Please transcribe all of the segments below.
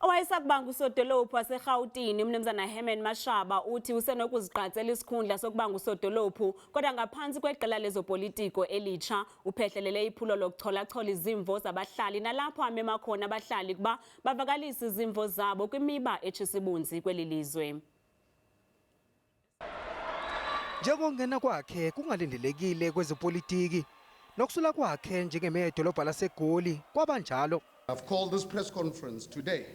Owayesakuba ngusodolophu waseRhawutini uMnumzana Herman Mashaba uthi usenokuzigqatsela isikhundla sokuba ngusodolophu kodwa ngaphansi kweqela lezopolitiko elitsha. Uphehlelele iphulo lokucholachola izimvo zabahlali nalapho amema khona abahlali ukuba bavakalise izimvo zabo kwimiba etshisibunzi kweli lizwe. Njengokungena kwakhe kungalindelekile kwezepolitiki nokusula kwakhe njengemeya yedolobha laseGoli kwaba njalo. I've called this press conference today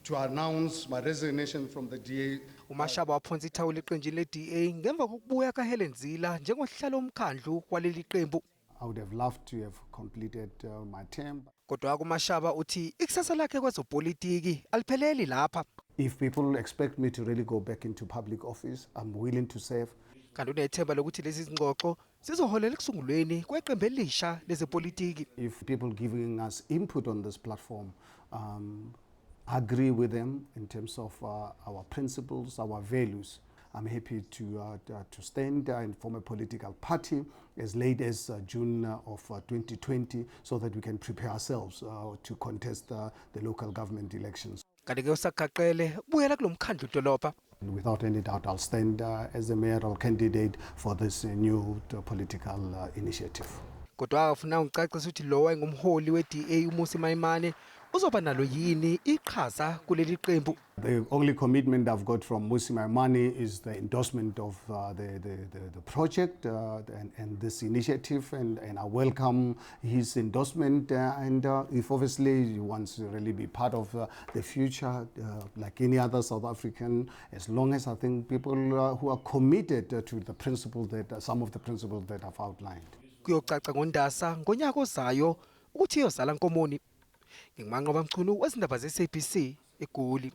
to announce my resignation from the DA. UMashaba waphonsa ithawula eqenjini le-DA ngemva kokubuya kaHelen Zille njengosihlalo womkhandlu waleli qembu. I would have loved to have completed my term. Kodwa kuMashaba uthi ikusasa lakhe kwezopolitiki alipheleli lapha. If people expect me to really go back into public office, I'm willing to serve. Kanti unethemba lokuthi lezi zingxoxo zizoholela ekusungulweni kweqembu elisha lezepolitiki. If people giving us input on this platform agree with them in terms of our principles, our values, I'm happy to stand and form a political party as late as June of 2020 so that we can prepare ourselves to contest the local government elections. Kanti ke usagaqele ukubuyela kulo mkhandlu dolobha. And without any doubt, I'll stand as a mayoral candidate for this new political initiative. Kodwa akafuna ukucacisa ukuthi lo wayengumholi we-DA uMmusi Maimane uzoba nalo yini iqhaza kuleli qembu. The only commitment I've got from Mmusi Maimane is the endorsement of the project and this initiative, and I welcome his endorsement. And if obviously he wants to really be part of the future, like any other South African, as long as I think people who are committed to the principle that some of the principles that I've outlined. Kuyocaca ngoNdasa ngonyaka ozayo ukuthi iyozala nkomoni. NginguManqoba Mchunu wezindaba ze-SABC eGoli.